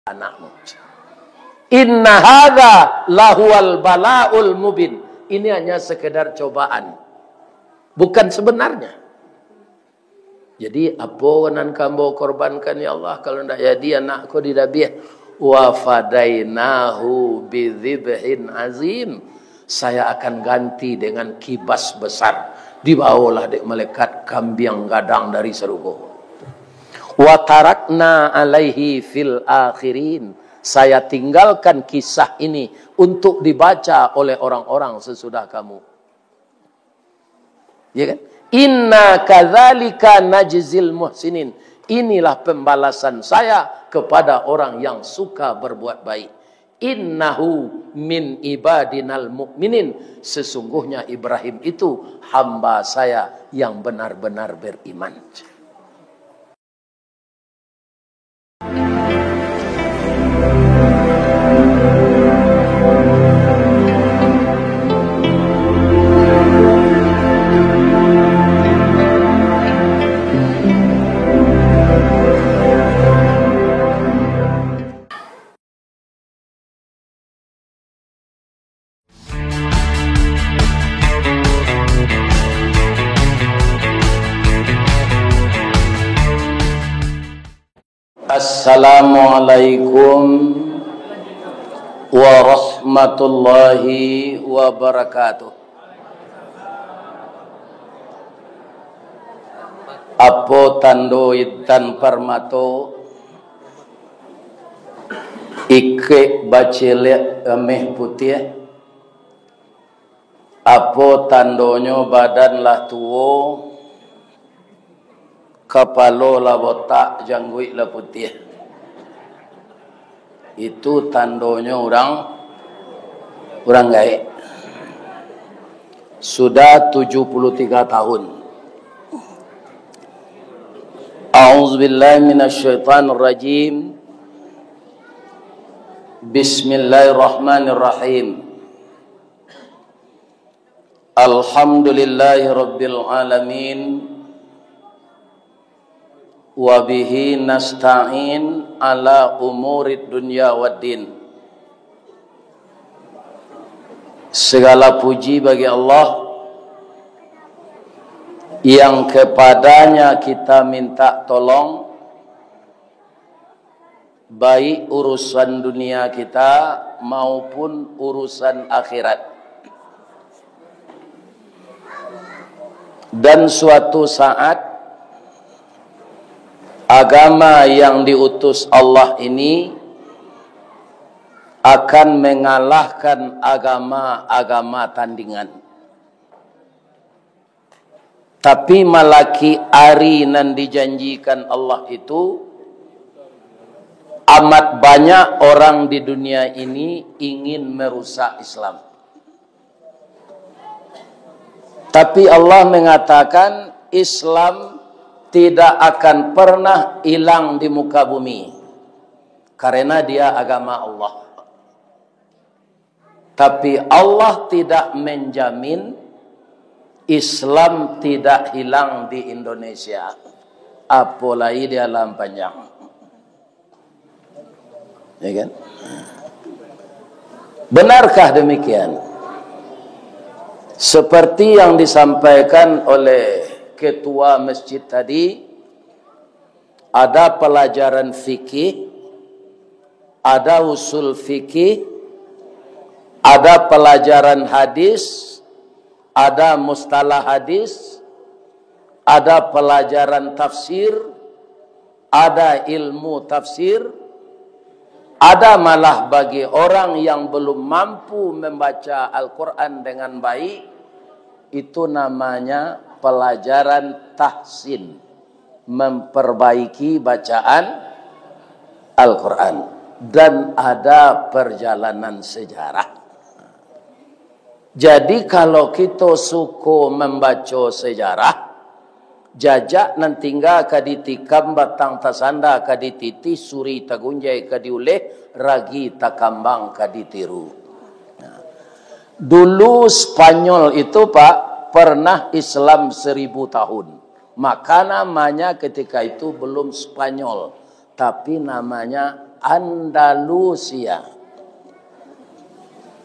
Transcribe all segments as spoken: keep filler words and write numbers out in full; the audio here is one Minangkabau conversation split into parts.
anakmu. Inna hadza lahuwal balaul mubin. Ini hanya sekedar cobaan. Bukan sebenarnya. Jadi, apo nan ka ambo korbankan, ya Allah, kalau ndak jadi anak ko didabiah? Wa fadainahu bidzibhin azim. Saya akan ganti dengan kibas besar. Dibawolah dek malaikat kambiang gadang dari sarugo. Wa tarakna alaihi fil akhirin. Saya tinggalkan kisah ini untuk dibaca oleh orang-orang sesudah kamu. Ya kan? Inna kadzalika najzil muhsinin. Inilah pembalasan saya kepada orang yang suka berbuat baik. Innahu min ibadinal mu'minin. Sesungguhnya Ibrahim itu hamba saya yang benar-benar beriman. Assalamualaikum warahmatullahi wabarakatuh. Apo tando intan parmato, ikek bacilek ameh putiah, apo tandonyo badan lah tuo, kapalo lah botak, jangguik lah putiah? Itu tandonyo urang, urang gaek. Sudah tujuh puluh tiga tahun. A'udzubillahi minasyaitonirrajim. Bismillahirrahmanirrahim. Alhamdulillahi rabbil alamin. Wa bihi nasta'in ala umurid dunya waddin. Segala puji bagi Allah yang kepadanya kita minta tolong, baik urusan dunia kita maupun urusan akhirat. Dan suatu saat, agama yang diutus Allah ini akan mengalahkan agama-agama tandingan. Tapi malaki ari nan dijanjikan Allah itu, amat banyak orang di dunia ini ingin merusak Islam. Tapi Allah mengatakan Islam tidak akan pernah hilang di muka bumi, karena dia agama Allah. Tapi Allah tidak menjamin Islam tidak hilang di Indonesia, apolai di alam panjang. Ya kan? Benarkah demikian? Seperti yang disampaikan oleh ketua masjid tadi, ada pelajaran fikih, ada usul fikih, ada pelajaran hadis, ada mustalah hadis, ada pelajaran tafsir, ada ilmu tafsir, ada malah bagi orang yang belum mampu membaca Al-Quran dengan baik, itu namanya pelajaran tahsin, memperbaiki bacaan Al-Quran. Dan ada perjalanan sejarah. Jadi, kalau kito suko mambaco sejarah, jajak nan tingga ka ditikam, batang tasanda ka dititih, suri tagunjai ka diuleh, ragi takambang ka ditiru. Nah, dulu Spanyol itu, Pak, pernah Islam seribu tahun. Maka namanya ketika itu belum Spanyol, tapi namanya Andalusia.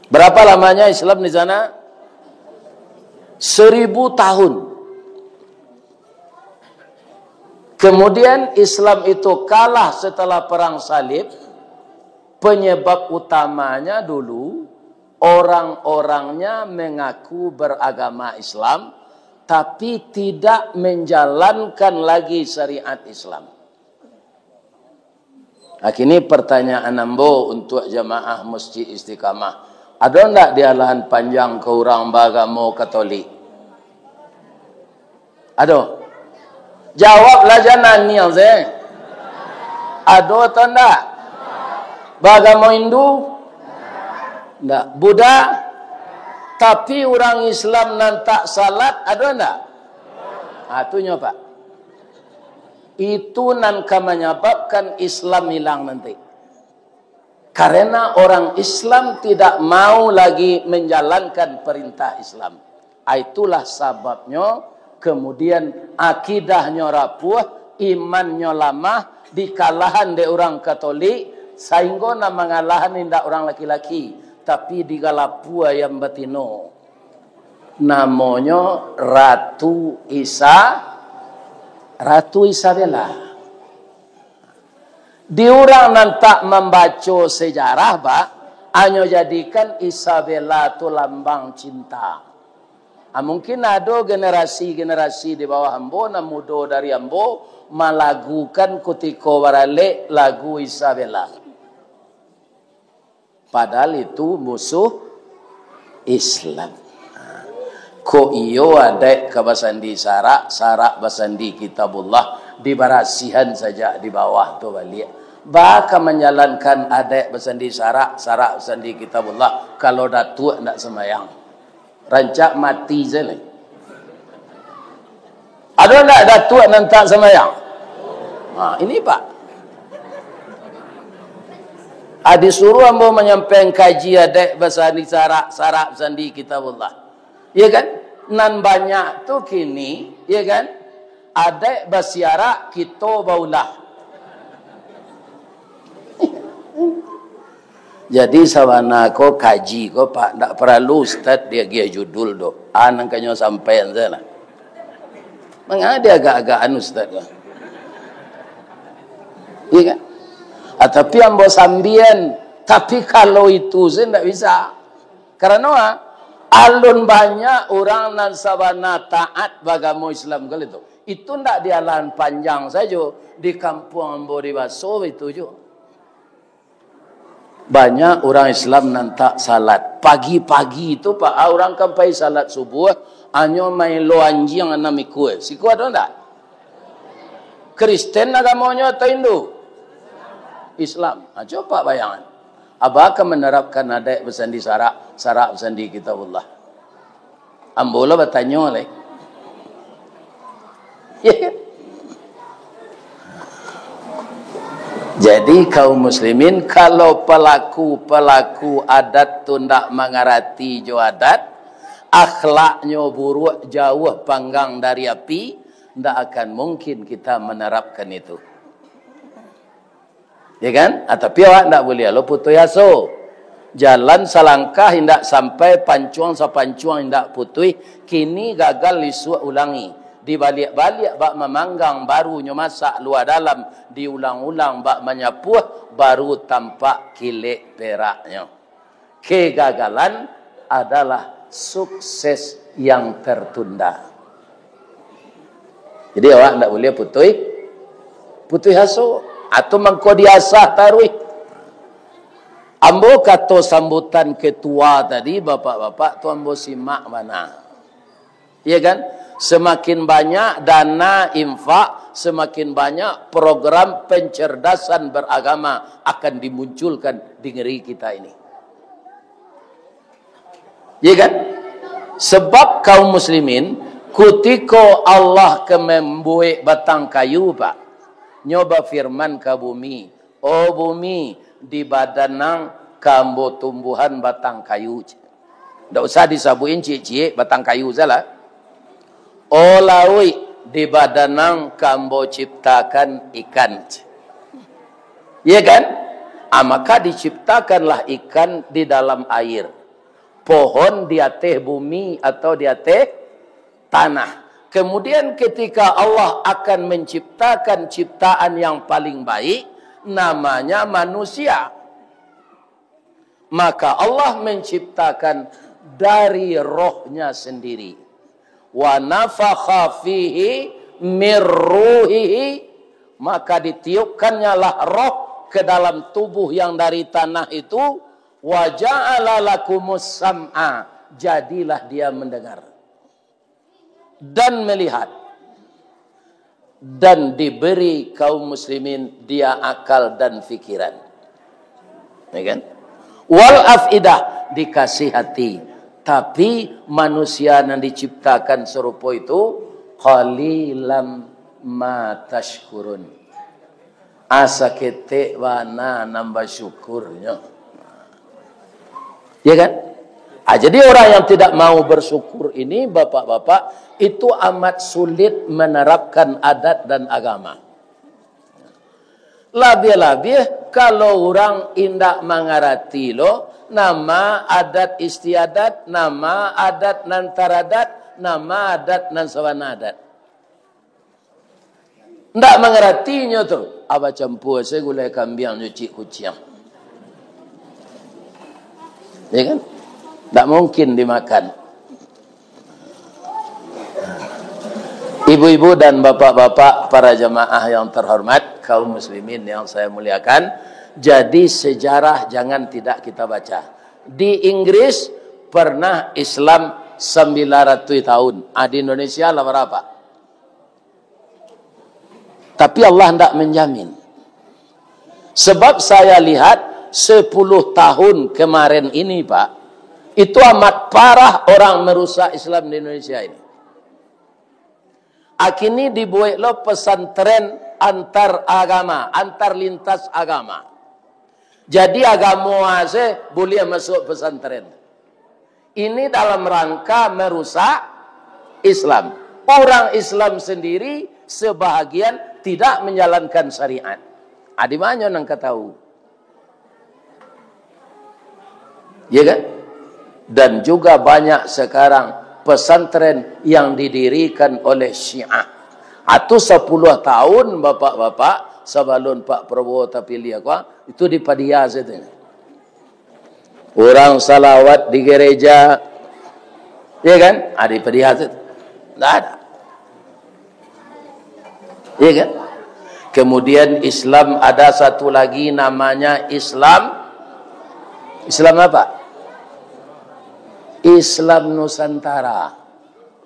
Berapa lamanya Islam di sana? Seribu tahun. Kemudian Islam itu kalah setelah Perang Salib. Penyebab utamanya dulu, orang-orangnya mengaku beragama Islam, tapi tidak menjalankan lagi syariat Islam. Nah, kini pertanyaan ambo untuk jamaah Masjid Istiqamah. Ado ndak di alahan panjang ko urang baagamo Katolik? Ado? Jawablah, jan nangih se. Ado atau ndak? Baagamo Hindu? Ndak. Buddha? Tapi urang Islam nan tak salat, ado ndak? Ah, tu nyo, Pak. Itu nan ka manyababkan Islam ilang nanti. Karena orang Islam tidak mau lagi menjalankan perintah Islam. Ah, itulah sababnyo kemudian akidahnyo rapuah, imannyo lamah, dikalahan dek urang Katolik, sahinggo nan mangalahan indak urang laki-laki, tapi digalapua ayam batino. Namonyo Ratu Isa, Ratu Isabella. Di urang nan tak mambaco sejarah, Pak, hanyo jadikan Isabella tu lambang cinta. Ah, mungkin ado generasi-generasi di bawah ambo, nan mudo dari ambo, malagukan kutiko baralek lagu Isabella. Padahal itu musuh Islam. Kok iyo adaik ka basandi sarak, sarak basandi Kitabullah, dibarasihan sajak di bawah tu baliak. Ba ka manjalankan adaik basandi sarak, sarak basandi Kitabullah, kalau datuak ndak sambayang. Rancak mati se lai. Ado ndak datuak nan tak sambayang? Ha, ini, Pak. Ah, disuruah ambo manyampaikan kaji adaik basandi sarak, sarak basandi Kitabullah. Ya kan? Nan banyak tu kini, ya kan? Adaik basiarak, kito baulah. Jadi, sabana ko kaji ko, Pak, ndak paralu ustaz diagiah judul doh. Ah, nan kanyo sampaian sajolah. Manga diagak-agakan ustaz ko? Iya kan? Ah, tapi ambo sambian, tapi kalau itu sajo ndak bisa. Karano, ah, alun banyak urang nan sabana taat bagamo Islam kali tu. Itu ndak di alahan panjang sajo, di kampuang ambo di Baso itu ju. Banyak urang Islam nan tak salat. Pagi-pagi tu, Pak, ah, urang kan pai salat subuah, hanyo maelo anjiang anam ikua. Siko ado ndak? Kristen agamonyo atau Hindu? Islam. Ah, coba bayangan. Aba ka manarapkan adaik basandi sarak, sarak basandi Kitabullah. Ambo lah batanyo lai. Ya kan? Jadi, kaum muslimin, kalau pelaku-pelaku adat tu ndak mangarati jo adat, akhlaknyo buruak, jauah panggang dari api, ndak akan mungkin kita menerapkan itu. Ya kan? Ah, tapi awak ndak buliah lo putuih aso. Jalan salangkah indak sampai, pancuang sapancuang indak putuih, kini gagal isuak ulangi. Dibaliak-baliak bak mamanggang, baru nyo masak lua dalam, diulang-ulang bak manyapuah, baru tampak kilek peraknyo. Kegagalan adalah sukses yang tertunda. Jadi, awak ndak buliah putuih, putuih aso, atau mangko diasah taruih. Ambo kato sambutan ketua tadi, bapak-bapak tu ambo simak bana. Iya kan? Semakin banyak dana infak, semakin banyak program pencerdasan beragama akan dimunculkan di negeri kita ini. Iya kan? Sebab kaum muslimin, kutiko Allah ka mambuek batang kayu, Pak, nyo bafirman ka bumi, "Oh bumi, di badan ang ka ambo tumbuahan batang kayu." Ndak usah disabuikan ciek-ciek, batang kayu sajolah. "Oh lauik, di badan ang ka ambo ciptakan ikan." Iya kan? Ah, maka diciptakanlah ikan di dalam air, pohon di ateh bumi atau di ateh tanah. Kemudian ketika Allah akan menciptakan ciptaan yang paling baik, namanya manusia. Maka Allah menciptakan dari rohnya sendiri. "Wa nafakha fihi mir ruhihi," maka ditiupkannyalah roh ke dalam tubuh yang dari tanah itu, "wa ja'ala lakumus sam'a," jadilah dia mendengar dan melihat, dan diberi kaum muslimin dia akal dan fikiran. Ya kan? "Wal af'idah," dikasih hati. Tapi manusia nan diciptakan sarupo itu, "qalilam ma tashkurun." Asa ketek bana nan basyukurnyo. Ya kan? Ah, jadi orang yang tidak mau bersyukur ini, bapak-bapak, itu amat sulit menerapkan adat dan agama. Labiah-labiah kalau urang indak mangarati lo, nama adat istiadat, nama adat nan taradat, nama adat nan sabana adat. Ndak mangaratinyo tu, aba campua se gulai kambiang jo cik kuciang. Ya kan? Ndak mungkin dimakan. Ibu-ibu dan bapak-bapak, para jamaah yang terhormat, kaum muslimin yang saya muliakan, jadi sejarah jangan tidak kita baca. Di Inggris pernah Islam sembilan ratus tahun. Ah, di Indonesia lah berapa? Tapi Allah ndak menjamin. Sebab saya lihat sepuluh tahun kemarin ini, Pak, itu amat parah orang merusak Islam di Indonesia ini. Kini dibuek lo pesantren antar agama, antar lintas agama. Jadi agamo se buliah masuk pesantren. Ini dalam rangka merusak Islam. Orang Islam sendiri sebahagian tidak menjalankan syariat. Ah, di ma nan ka tahu? Ya kan? Dan juga banyak sekarang pesantren yang didirikan oleh Syiah. Atau sepuluh tahun, bapak-bapak, sebelum Pak Prabowo terpilih, apa, itu di Padia situ. Urang salawat di gereja, ya kan? Ah, di Padia situ. Nggak ada. Iya kan? Kemudian Islam ada satu lagi namanya Islam. Islam apa? Islam Nusantara.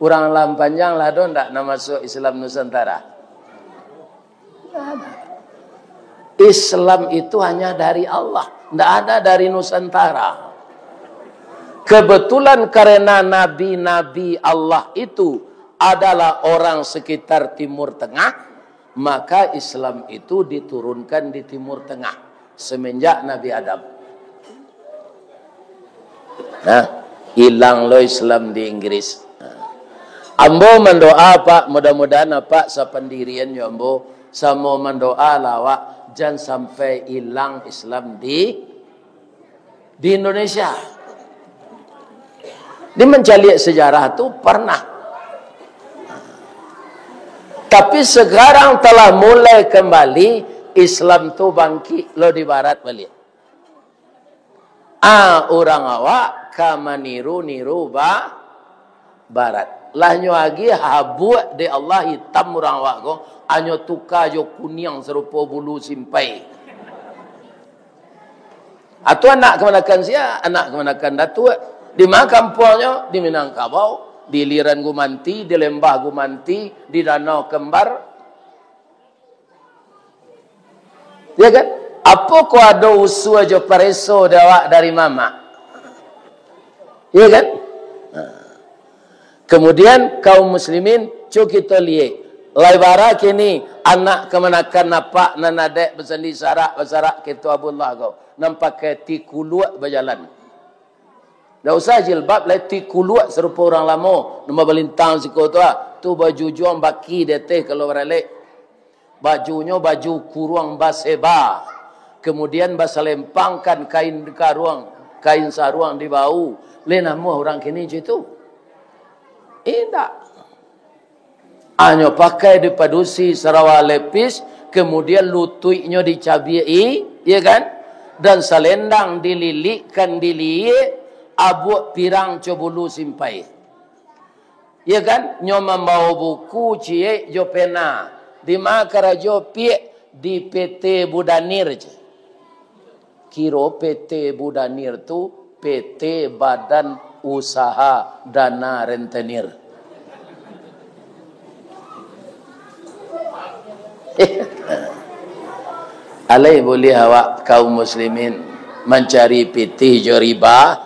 Urang Lampanyang lah ado ndak nan masuk Islam Nusantara? Ndak ada. Islam itu hanya dari Allah, ndak ada dari Nusantara. Kebetulan karena nabi-nabi Allah itu adalah orang sekitar Timur Tengah, maka Islam itu diturunkan di Timur Tengah semenjak Nabi Adam. Nah, ilang lo Islam di Inggris. Nah. Ambo mandoa, Pak, mudah-mudahan Apak sapandirian jo ambo, samo mandoa lah awak, jan sampai ilang Islam di di Indonesia. Di mencaliak sejarah tu pernah. Tapi sekarang telah mulai kembali, Islam tu bangkit lo di barat baliak. Ah, urang awak ka maniru-niru ba-, barat. Lah nyo agiah habuak dek Allah hitam urang awak ko, anyo tuka jo kuniang sarupo bulu simpai. Atau anak kamanakan sia, anak kamanakan Datuak. Di ma kampuangnyo? Di Minangkabau, di Iliran Gumanti, di Lembah Gumanti, di Danau Kembar. Ya kan? Apo ko ado usua jo pareso di awak dari mamak? Ya kan? Nah. Kemudian, kaum muslimin, cu kito liek. Lai bara kini, anak kamanakan apak nan adaik basandi sarak, basarak keto Abdullah ko, nan pakai tikuluak bajalan. Ndak usah jilbab, lai tikuluak sarupo urang lamo, nan babalintang siko tu, ah. Tu baju juang baki di ateh kalau baralek. Bajunyo baju kuruang baseba. Kemudian basalempangkan kain karuang, kain saruang di bahu. Lai namuah urang kini cak itu? Indak. Hanyo pakai dipadusi sarawa lepis, kemudian lutuiknyo dicabiak-i, ya kan? Dan salendang dililikkan di lihia, abuak pirang co bulu simpai. Ya kan? Nyo mambao buku ciek jo pena. Di ma karajo, Piak? Di P T Budanir, cek. Kiro P T Budanir tu P T Badan Usaha Dana Rentenir. Alai buliah awak kaum muslimin mancari pitih jo riba?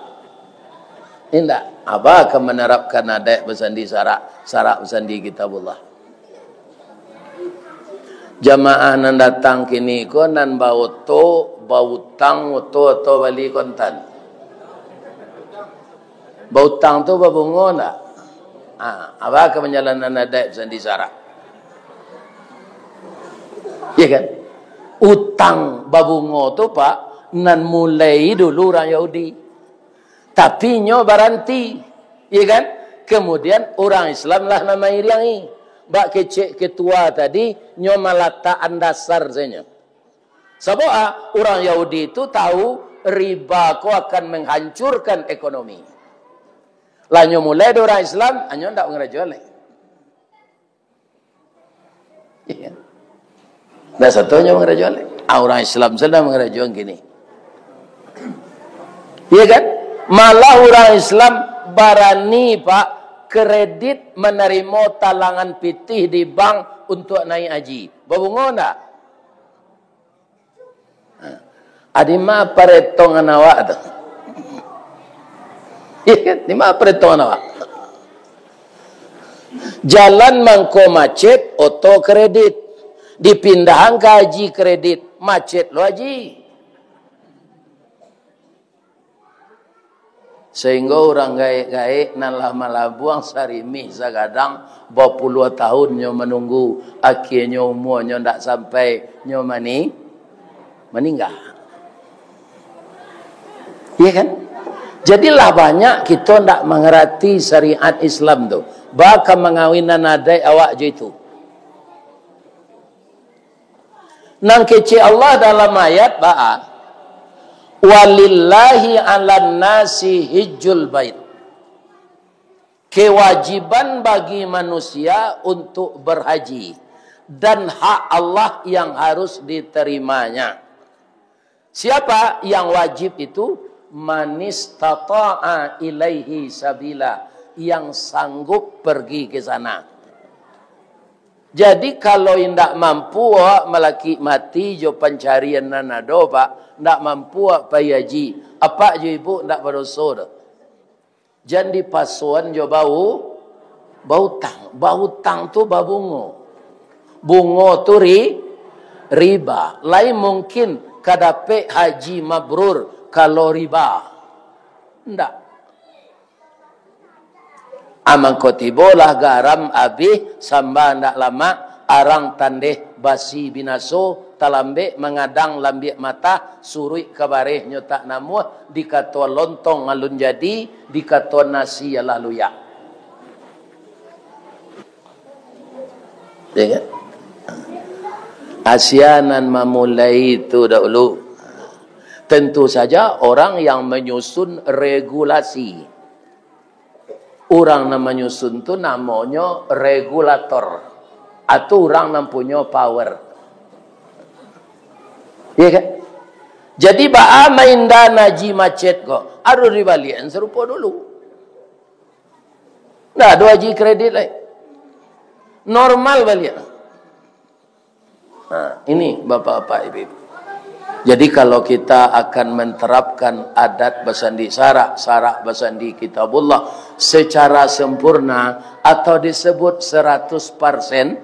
Indak. Aba ka manarapkan adaik basandi sarak, sarak basandi Kitabullah. Jamaah nan datang kini ko nan baoto, bautang oto atau bali kontan? Bautang tu babungo ndak? Ha, aba ka manjalankan adaik basandi sarak. Ya kan? Utang babungo tu, Pak, nan mulai dulu urang Yahudi. Tapi nyo baranti, ya kan? Kemudian urang Islam lah nan mairiangi. Bak kecek ketua tadi, nyo malatakan dasar sajo. Sabab, ah, urang Yahudi tu tahu riba ko akan menghancurkan ekonomi. Lah nyo mulai dek urang Islam, anyo ndak mangarajo lai. Iya. Ndak sato nyo mangarajoan lai. Ah, urang Islam sajo mangarajoan kini. Iya kan? Malah urang Islam barani, Pak, kredit manarimo talangan pitih di bank untuak naiak haji. Babungo ndak? Adi ma paretongan awak tu? Iya kan? Di ma paretongan awak? Jalan mangko macet, oto kredit. Dipindahan ka haji kredit, macet lo haji. Sahinggo urang gaek-gaek nan lah malabuang sarimih sagadang, bapuluah tahun nyo manunggu, akhienyo umuanyo ndak sampai, nyo mani-, maningga. Iya kan? Jadilah banyak kito ndak mangarati syariat Islam tu. Baka mangawinan adaik awak jo itu. Nan kecek Allah dalam ayat baa, "Walillahi 'alan nasi hijjul bait." Kewajiban bagi manusia untuk berhaji, dan hak Allah yang harus diterimanya. Siapa yang wajib itu? "Manistata'a ilaihi sabila," yang sanggup pergi ke sana. Jadi, kalau indak mampu awak malakik mati jo pancarian nan ado, Pak, indak mampu awak pai haji, apak jo ibuk indak badoso doh. Jan dipasoan jo bau-, bautang. Bautang tu babungo. Bungo tu ri-, riba. Lai mungkin ka dapek haji mabrur kalau riba. Ndak. Ah, mangko tibolah garam abih, samba ndak lamak, arang tandeh basi binaso, talambek mangadang lambiak matah, suruik ka bareh nyo tak namuah, dikatoan lontong alun jadi, dikatoan nasi alah luyak. Ya kan? Asia nan mamulai itu dahulu. Tentu saja orang yang menyusun regulasi. Urang nan manyusun tu namonyo regulator, atau urang nan punyo power. Iya kan? Jadi, baa maindan haji macet ko? Harus dibaliakan sarupo dulu. Ndak ado haji kredit lai. Normal baliak. Nah, ini bapak-bapak, ibu-ibu. Jadi, kalau kita akan menterapkan adat basandi sarak, sarak basandi Kitabullah secara sempurna atau disebut seratus persen,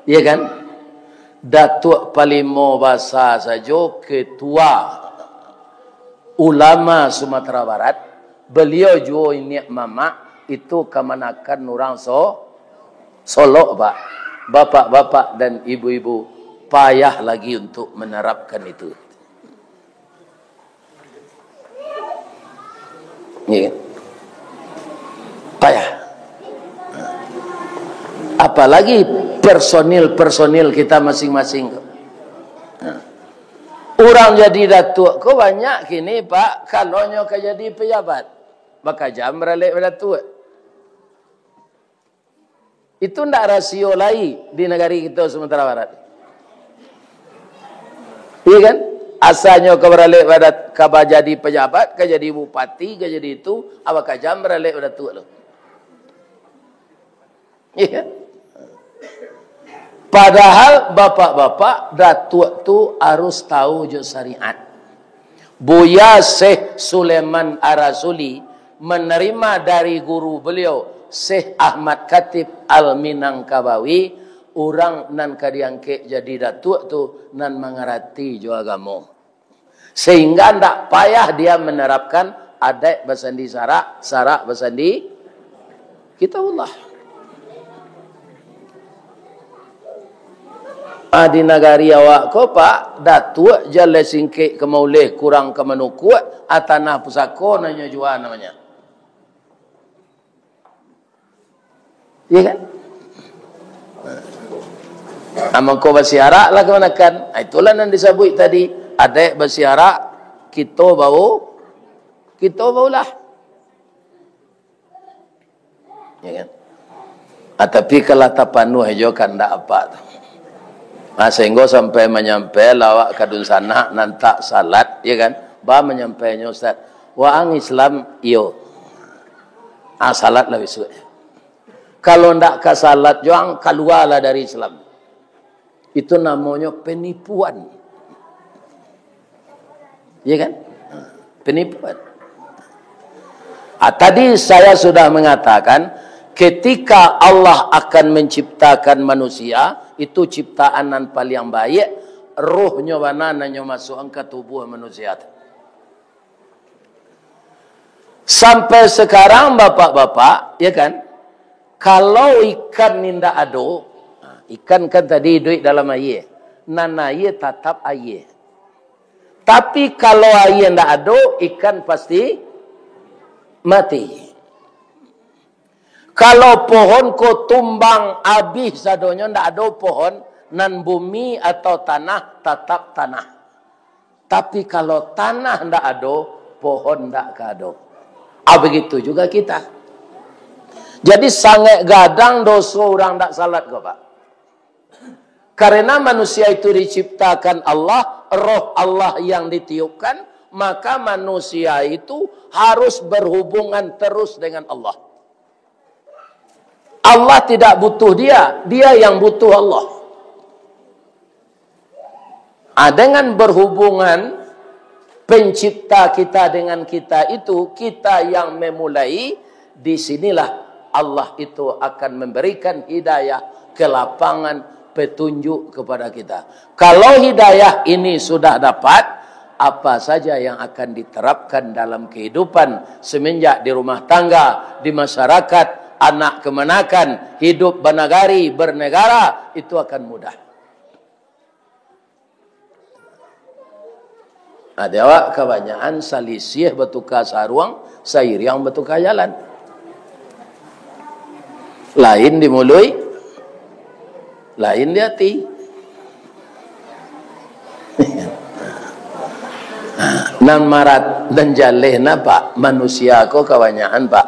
ya kan? Datuak Palimo Basa sajo ketua ulama Sumatera Barat, beliau juo iniak mamak, itu kamanakan urang So-, Solok, Pak. Bapak-bapak dan ibu-ibu, payah lagi untuk menerapkan itu. Ya kan? Payah. Apalagi personil-personil kita masing-masing. Urang jadi datuak ko banyak kini, Pak, kalau nyo ka jadi pejabat, bakajam baralek badatuak. Itu ndak rasio lai di nagari kito Sumatera Barat. Iya kan? Asanyo ka baralek badat-, ka bajadi pejabat, ka jadi bupati, ka jadi itu, abakajam baralek badatuak lo. Iya kan? Padahal bapak-bapak, datuak tu harus tahu jo syariat. Buya Syekh Sulaiman Ar-Rasuli menerima dari guru beliau, Syekh Ahmad Khatib Al-Minangkabawi, urang nan ka diangkek jadi datuak tu nan mangarati jo agamo. Sehingga ndak payah dia menerapkan adaik basandi syarak, syarak basandi Kitabullah. Ah, di nagari awak ko, Pak, datuak jaleh singkek ka mauleh kurang ka manukuak, ah, tanah pusako nan nyo jua namonyo. Iya kan? Ah, mangko basiarak lah kamanakan. Ah, itulah nan disabuik tadi. Adaik basiarak, kito bau, kito baulah. Ya kan? Ah, tapi kalau tapanuah jo kandak apak tu. Ah, sehingga sampai manyampai lawak ka dunsanak nan tak salat, ya kan? Ba manyampainyo, "Ustaz, waang Islam?" "Iyo." Ah, salatlah bisuak. Kalau ndak ka salat, jo ang kalualah dari Islam. Itu namonyo penipuan. Iya kan? Penipuan. Ah, tadi saya sudah mengatakan, ketika Allah akan menciptakan manusia, itu ciptaan nan paliang baiak, rohnyo bana nan nyo masuakan ka tubuah manusia tu. Sampai sekarang, bapak-bapak, ya kan, kalau ikan indak ado, nah, ikan kan tadi iduik dalam aia, nan aia tatap aia. Tapi kalau aia indak ado, ikan pasti mati. Kalau pohon ko tumbang abih sadonyo, ndak ado pohon, nan bumi atau tanah tatap tanah. Tapi kalau tanah ndak ado, pohon ndak ka ado. Ah, begitu juga kita. Jadi sangaik gadang doso urang ndak salat ko, Pak. Karena manusia itu diciptakan Allah, roh Allah yang ditiupkan, maka manusia itu harus berhubungan terus dengan Allah. Allah tidak butuh dia, dia yang butuh Allah. Ah, dengan berhubungan pencipta kita dengan kita itu, kita yang memulai, di sinilah Allah itu akan memberikan hidayah, kelapangan, petunjuk kepada kita. Kalau hidayah ini sudah dapat, apa saja yang akan diterapkan dalam kehidupan, semenjak di rumah tangga, di masyarakat, anak kamanakan, hidup banagari, bernegara, itu akan mudah. Nah, di awak kabanyakan salisiah batuka saruang, sairiang batuka jalan. Lain di muluik, lain di ati. Nan marat, nan jaleh na, Pak, manusia ko kabanyakan, Pak.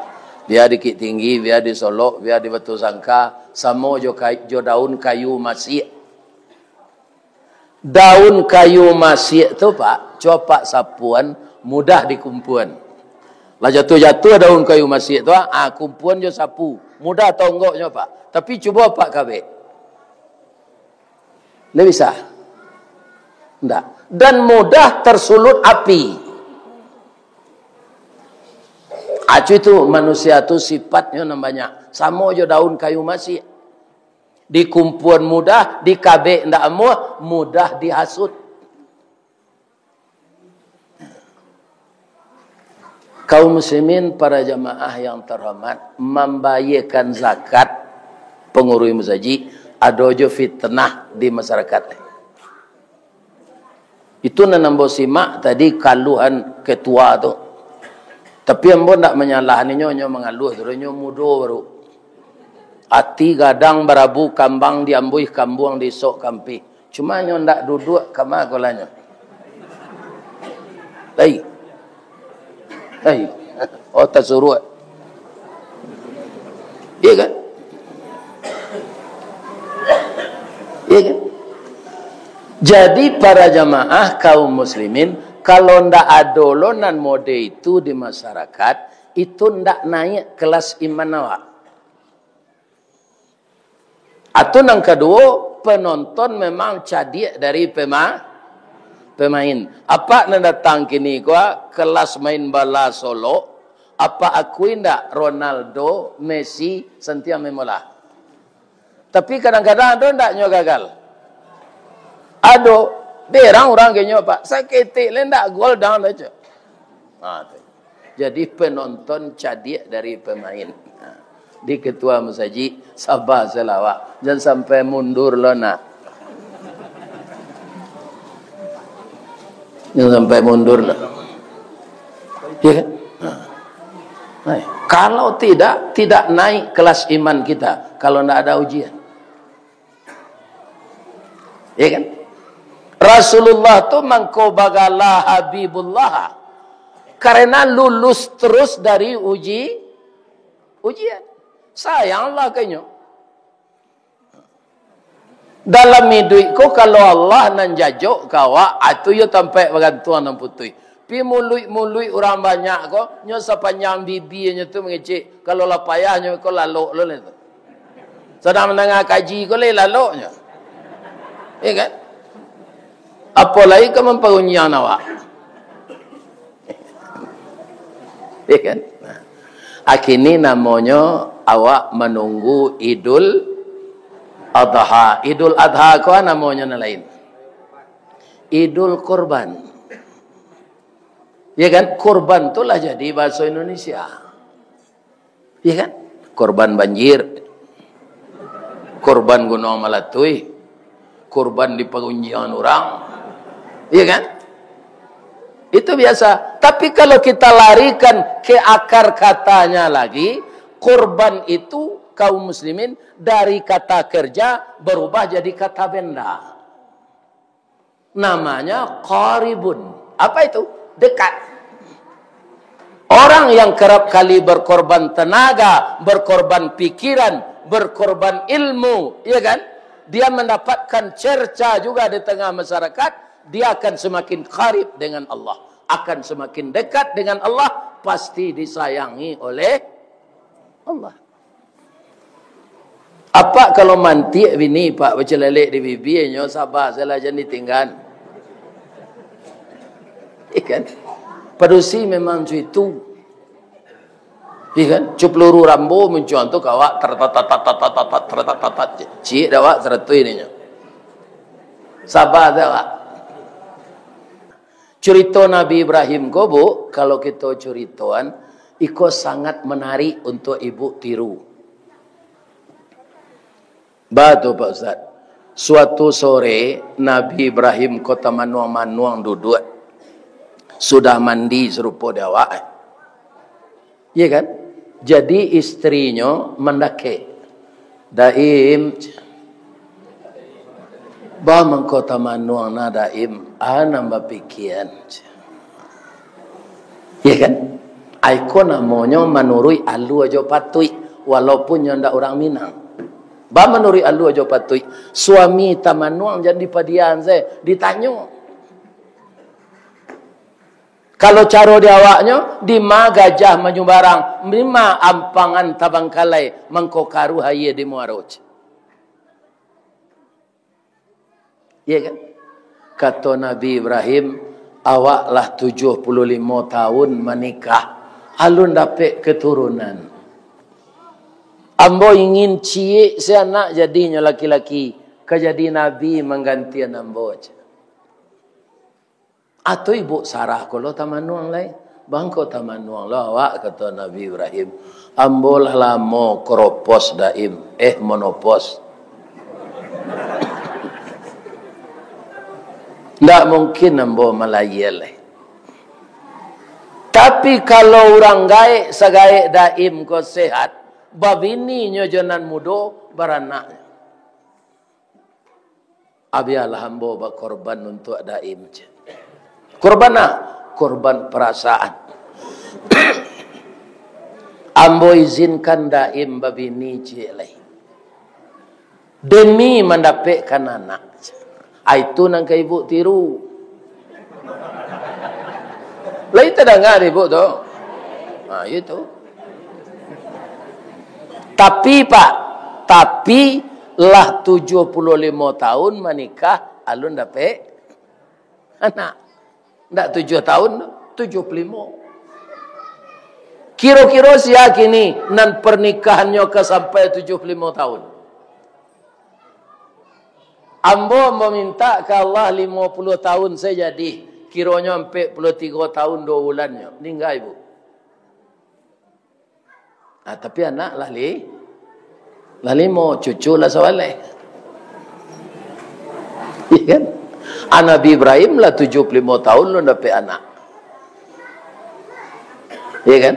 Bia di Bukittinggi, bia di Solok, bia di Batusangka, samo jo kai-, jo daun kayu masiak. Daun kayu masiak tu, Pak, copak sapuan, mudah dikumpuan. Lah jatuah-jatuah daun kayu masiak tu, ah, kumpuan jo sapu. Mudah tonggoknyo, Pak. Tapi cubo Apak kabek. Ndak bisa. Ndak. Dan mudah tersulut api. Acu itu manusia tu sifatnyo nan banyak. Samo jo daun kayu masiak. Dikumpuan mudah, dikabek ndak amuah, mudah dihasut. Kaum muslimin, para jamaah yang terhormat, mambayiakan zakat pangurus masajik, ado jo fitnah di masyarakat. Itu nan ambo simak tadi kaluhan ketua tu. Tapi ambo ndak manyalahan inyo, inyo mangaluh tu, inyo mudo baru. Ati gadang barabu kambang diambuih kambuang di isok kampih. Cuma nyo ndak duduak kama kolanyo. Hei. Hei. Oh, tasuruak. Iya kan? Iya kan? Jadi, para jamaah kaum muslimin, kalau ndak ado lo nan mode itu di masyarakat, itu ndak naik kelas iman awak. Atau nan kaduo, penonton memang cadiak dari pema-, pemain. Apak nan datang kini ko, kelas main bala solok, apak akui ndak Ronaldo, Messi, santiang main bola? Tapi kadang-kadang ado ndak nyo gagal? Ado, berang urang ka inyo, Pak. Saketek lai ndak gol dang dah, cok. Ha, tu. Jadi, penonton cadiak dari pemain. Ha. Di ketua musajik, saba salah awak. Jan sampai mundur lo nak. Jan sampai mundur lo. Ya kan? Ha. Nah, kalau tidak, tidak naik kelas iman kita kalau ndak ada ujian. Ya kan? Rasulullah tu mangko bagala Habibullah karena lulus terus dari uji, ujian. Sayang Allah ka inyo. Dalam iduik ko, kalau Allah nan jajok ka awak, ah, tu yo tampek bagantuang nan putuih. Pi muluik-muluik urang banyak ko, nyo sapanjang bibia nyo tu mangecek. Kalau lah payah nyo ko lalok lo lai tu. Sadang mandanga kaji ko lai lalok nyo. Iya kan? Apo lai ka mamparunyiang awak. Iya kan? Nah. Akini namonyo awak manunggu Idul Adha. Idul Adha ko namonyo nan lain. Idul Kurban. Ya kan? Kurban tu lah jadi bahaso Indonesia. Ya kan? Kurban banjir. Kurban Gunuang Malatui. Kurban di pangunjian urang. Ya kan? Itu biasa. Tapi kalau kita larikan ke akar katanya lagi, kurban itu, kaum muslimin, dari kata kerja berubah jadi kata benda. Namanya qaribun. Apa itu? Dekat. Orang yang kerap kali berkorban tenaga, berkorban pikiran, berkorban ilmu, ya kan? Dia mendapatkan cerca juga di tengah masyarakat, dia akan semakin qarib dengan Allah, akan semakin dekat dengan Allah, pasti disayangi oleh Allah. Apak kalau mantiak bini, Pak, bacelalek di bibia nyo, saba salah, jan ditinggan. Iya kan? Padusi memang cuitu. Iya kan? Cu peluru Rambo muncuang tu ka awak, tertatat, tertatat, tertatat, ciek dah awak, saratuih ninyo. Saba dah awak. Curito Nabi Ibrahim ko, Bu, kalau kito curitoan, iko sangat menarik untuk ibu tiru. Ba tu, Pak Ustaz. Suatu sore, Nabi Ibrahim ko tamanuang-manuang duduak. Sudah mandi sarupo di awak, eh. Iya kan? Jadi, istrinyo mandakek. "Daim, ba mangko tamanuang na, Daim, a nan bapikian." Iya kan? Ai ko namonyo manuruik alua jo patuik, walaupun nyo ndak urang Minang. Ba manuruik alua jo patuik, suami tamanuang jan dipadiaan se, ditanyo. Kalau caro di awaknyo, dima gajah manyubarang, dima ampangan tabangkalai, mangko karuah aia di muaro. Iya kan? Kato Nabi Ibrahim, "Awak lah tujuah puluah limo taun manikah, alun dapek keturunan. Ambo ingin ciek se anak jadinyo laki-laki, ka jadi nabi manggantian ambo," cek. Atau ibu Sarah ko lo tamanuang lai? "Bangko tamanuang lo awak," kato Nabi Ibrahim. "Ambo lah lamo kropos, Daim, eh, monopos." Ndak mungkin ambo malayia lai. Tapi, kalau urang gaek sagaek Daim ko sehat, babininyo jo nan mudo, baranaknyo. Abialah ambo bakorban untuak Daim, cek. Korban a? Korban parasaan. Ambo izinkan Daim babini ciek lai. Demi mandapekkan anak. Ai tu nan ka ibu tiru. Lai tadanga dek ibu tu? Ha, itu. Tapi, Pak, tapi lah tujuh puluh limo tahun manikah, alun dapek anak. Ndak tujuh tahun, tujuh puluh limo. Kiro-kiro sia kini nan parnikahannyo ka sampai tujuh puluh limo tahun? Ambo maminta ka Allah limo puluh tahun sajo jadi, kironyo ampek puluh tigo tahun duo bulannyo, ningga ibu. Ah, tapi anak lah li-, lah limo, cucu lah sabaleh. Iya kan? Ah, Nabi Ibrahim lah tujuh puluh limo tahun alun dapek anak. Iya kan?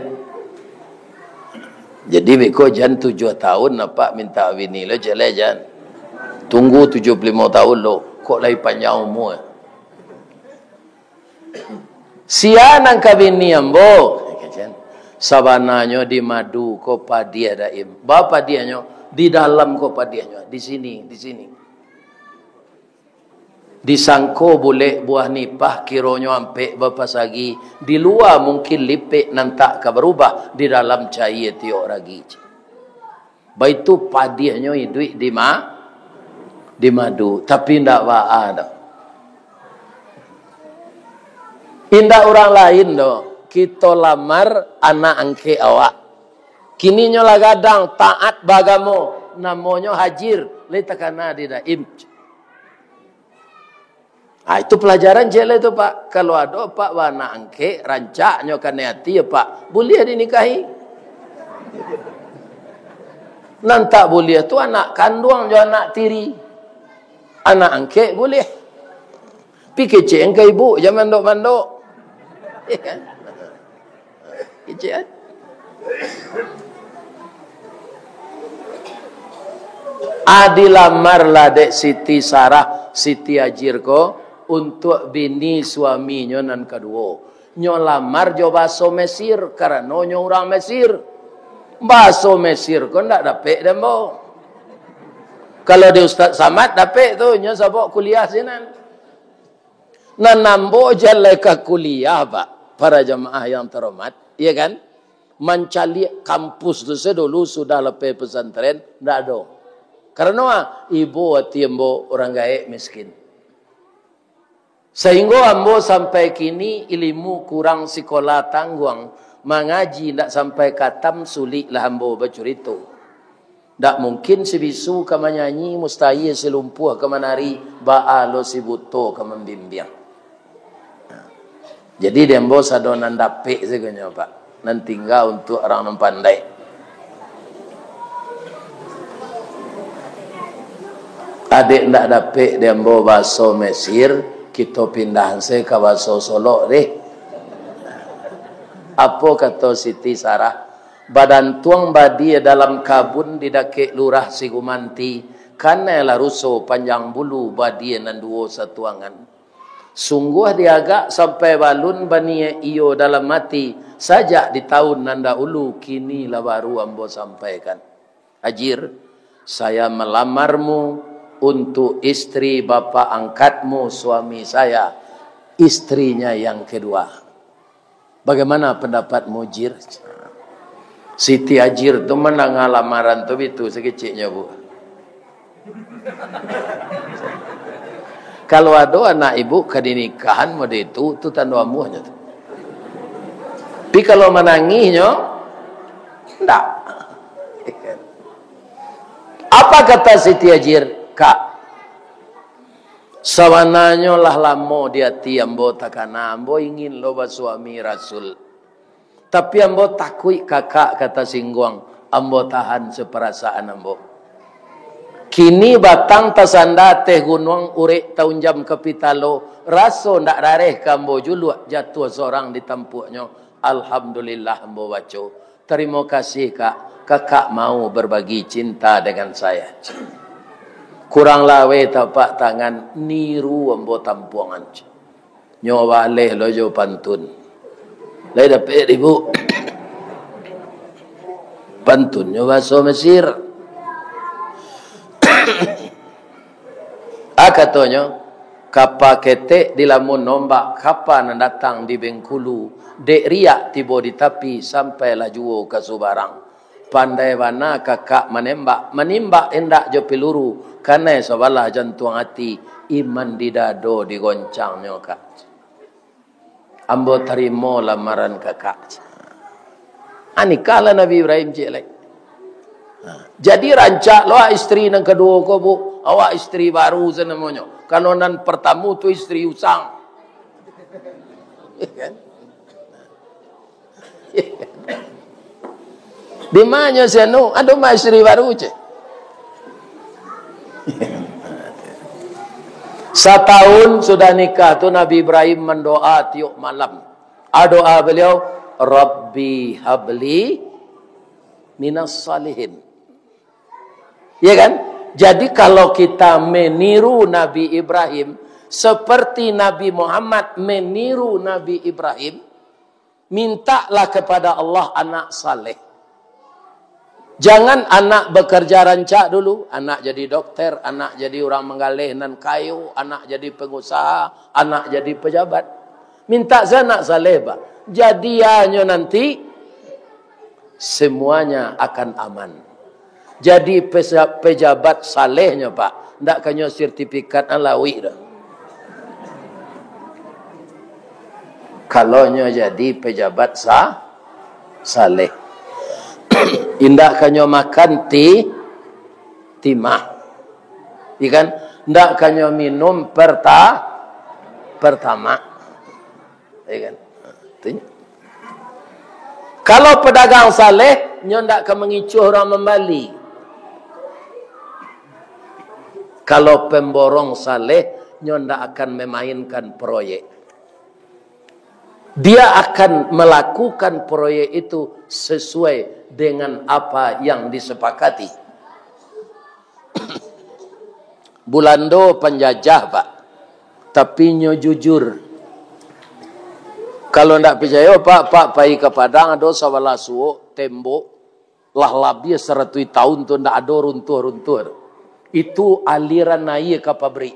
Jadi, beko jan tujuh tahun apak minta bini lo, jaleh jan. Tunggu tujuh puluh limo tahun lo, kok lai panjang umua. Sia nan ka bini ambo? Sabananyo di madu ko padiah Daim. Ba padiahnyo, di dalam ko padiahnyo, di sini, di sini. Disangko bulek buah nipah, kironyo ampek bapasagi, di lua mungkin lipek nan tak ka barubah, di dalam caia tiok ragi. Baitu padiahnyo iduik di ma-, di madu, tapi indak baa doh. Indak urang lain doh, kito lamar anak angkek awak. Kininyo lah gadang, taat baagamo, namonyo Hajir, lai takana di Daim. Ah, itu pelajaran ciek lai tu, Pak. Kalau ado Apak baanak angkek, rancaknyo kanai ati, ya, Pak. Buliah dinikahi. Nan tak buliah tu anak kanduang jo anak tiri. Anak angkek buliah. Pi kecek ka ibu, jan mandok-mandok. Iya kan? Kecek, kan? Ah, dilamarlah dek Siti Sarah, Siti Hajir ko, untuak bini suaminyo nan kaduo. Nyo lamar jo baso Mesir, karano nyo urang Mesir. Baso Mesir ko ndak dapek dek ambo. Kalau di Ustaz Samad dapek tu, nyo sabab kuliah sinan. Nan ambo jaleh ka kuliah, Pak, para jamaah yang terhormat, iya kan? Mancaliak kampus tu, saya dulu sudah lapeh pesantren, ndak ado. Karano, ah, ibo ati ambo urang gaek miskin. Sahinggo ambo sampai kini ilimu kurang, sikola tangguang, mangaji ndak sampai katam, suliklah ambo bacurito. Ndak mungkin si bisu ka manyanyi, mustahia si lumpuah ka manari, baa lo si buto ka mambimbiang. Jadi, di ambo sado nan dapek sajo nyo, Pak. Nan tingga untuak urang nan pandai. Dek ndak dapek di ambo baso Mesir, kito pindah se ka baso Solok deh. Apo kato Siti Sarah? Badantuang badia dalam kabun di dakek lurah si gumanti, kanai lah ruso panjang bulu badia nan duo satuangan. Sungguah diagak sampai balun baniaik iyo dalam ati, sajak di taun nan dahulu, kini lah baru ambo sampaikan. Hajir, saya melamarmu untuk istri bapak angkatmu, suami saya, istrinya yang kedua. Bagaimana pendapatmu, Jir? Siti Hajir tu mandanga lamaran tu bitu sakeceknyo, Bu. Kalau ado anak ibu ka dinikahan mode itu, tu tando amuahnyo tu. Tapi kalau manangihnyo, ndak. Apa kata Siti Hajir? Kak, sabananyo lah lamo di ati ambo takana, ambo ingin lo basuami Rasul. Tapi ambo takuik kakak ka tasingguang, ambo tahan saparasaan ambo. Kini batang tasanda ateh gunuang, urek taunjam ka pitalo, raso ndak rareh ka ambo juluak, jatuah sorang di tampuaknyo. Alhamdulillah ambo baco. Tarimo kasih, Kak. Kakak mau berbagi cinta dengan saya. Kurang laweh tapak tangan, niru ambo tampuangan. Nyo baleh lo jo pantun. Lai dapek, Ibu? Pantunnyo bahaso Mesir. Ah, katonyo, kapa ketek dilamun ombak, kapa nan datang di Bengkulu, dek riak tibo di tapi, sampailah juo ka subarang. Pandai bana kakak manembak, manimbak indak jo piluru, kanai sabalah jantuang ati, iman di dado digoncangnyo, Kak. Ambo tarimo lamaran kakak. Ah, nikahlah Nabi Ibrahim ciek lai. Ha. Jadi rancak lo istri nan kaduo ko, Bu. Awak istri baru sa namonyo. Kalau nan partamo tu istri usang. Kan? Di manyo si anu, ado mah istri baru, cek. Satahun sudah nikah tu, Nabi Ibrahim mandoa tiok malam. A, doa beliau, "Rabbi habli minas salihin." Ya kan? Jadi, kalau kita meniru Nabi Ibrahim, seperti Nabi Muhammad meniru Nabi Ibrahim, mintalah kepada Allah anak saleh. Jangan anak bekerja rancak dulu, anak jadi dokter, anak jadi urang manggaleh nan kayo, anak jadi pengusaha, anak jadi pejabat. Minta sanak saleh, Pak. Jadianyo nanti, semuanya akan aman. Jadi pesa-, pejabat salehnyo, Pak, ndak kanyo sertifikat alawik doh. Kalau nyo jadi pejabat sa-, saleh. Indak kanyo makan ti-, timah. Iya kan? Ndak kanyo minum perta-, pertama. Ya kan? Ha, tu nyo. Kalau pedagang saleh, nyo ndak ka mangicuah urang mambali. Kalau pemborong saleh, nyo ndak akan memainkan proyek. Dia akan melakukan proyek itu sesuai dengan apa yang disepakati. Bulando panjajah, Pak. Tapi nyo jujur. Kalau ndak picayo, Pak, Pak pai ka Padang, ado sabalah suok, tembok, lah labiah saratuih tahun tu ndak ado runtuah-runtuah tu. Itu aliran aia ka pabrik.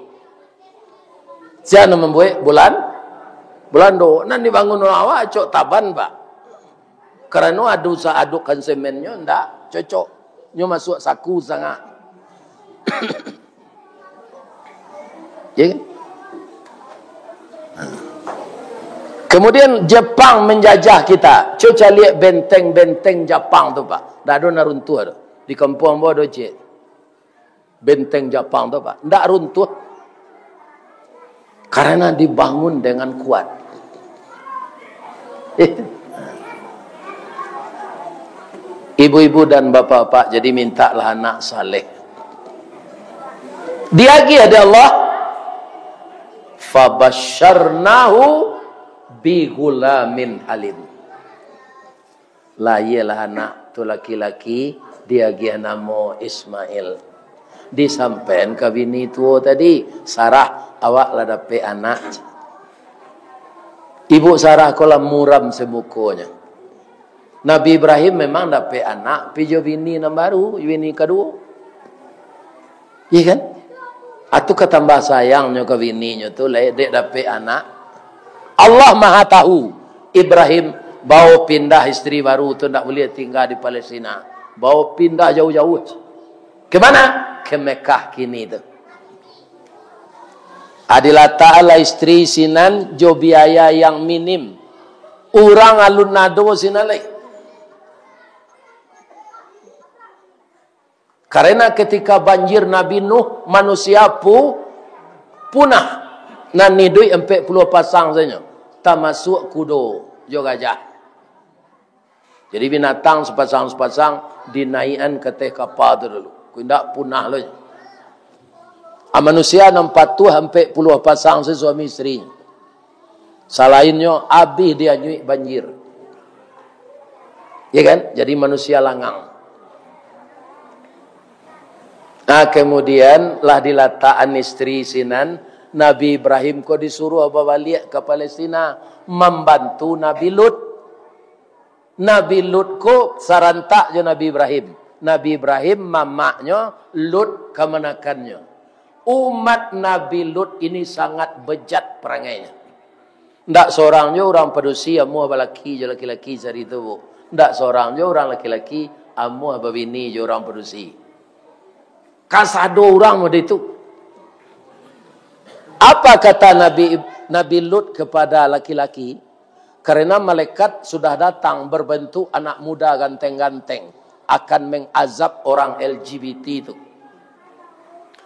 Sia nan mambuek? Bulan-, Bulando. Nan dibangun awak cok taban, Pak. Karano adu sa-, adukan semennyo ndak cocok. Nyo masuak saku sangaik. Ya kan? Kemudian Jepang menjajah kita. Cubo caliak benteng-benteng Japang tu, Pak. Ndak ado nan runtuah tu. Di kampuang ambo ado ciek. Benteng Japang tu, Pak, ndak runtuah. Karena dibangun dengan kuat. Ibu-ibu dan bapak-bapak, jadi mintalah anak saleh. Diagiah dek Allah, "Fabasyarnahu bi ghulamin halim." Lahialah anak tu laki-laki, diagiah namo Ismail. Disampaian ka bini tuo tadi, "Sarah, awak lah dapek anak." Ibu Sarah ko lah muram semukonyo. Nabi Ibrahim memang dapek anak, pi jo bini nan baru, bini kaduo. Iya kan? Atu katambah sayangnyo ka bininyo tu, lai dek dapek anak. Allah Maha Tahu. Ibrahim, bao pindah istri baru tu, ndak buliah tingga di Palestina. Bao pindah jauah-jauah. Ke mana? Ke Mekah kini tu. Adilah taatlah istri sinan jo biaya yang minim. Urang alun ado sinan lai. Karena ketika banjir Nabi Nuh, manusia pu-, punah. Nan iduik ampek puluah pasang sajo, tamasuak kudo jo gajah. Jadi binatang sapasang-sapasang dinaiakan ka ateh kapa tu dulu. Indak punah lo. Ah, manusia nan patuah ampek puluah pasang se suami isteri. Salainnyo abih dianyuik banjir. Ya kan? Jadi manusia langang. Nah, kemudian lah dilatakan isteri sinan, Nabi Ibrahim ko disuruah babaliak ka Palestina, mambantu Nabi Lut. Nabi Lut ko sarantak jo Nabi Ibrahim. Nabi Ibrahim mamaknyo, Lut kamanakannyo. Umat Nabi Lut ini sangat bejat perangainyo. Ndak sorang jo urang padusi amuah balaki jo laki-laki sari tu, Bu. Ndak sorang jo urang laki-laki amuah babini jo urang padusi. Kasado urang model itu. Apa kata Nabi, Nabi Lut kepada laki-laki? Karena malaikat sudah datang berbentuk anak muda ganteng-ganteng, akan mengazab orang L G B T tu.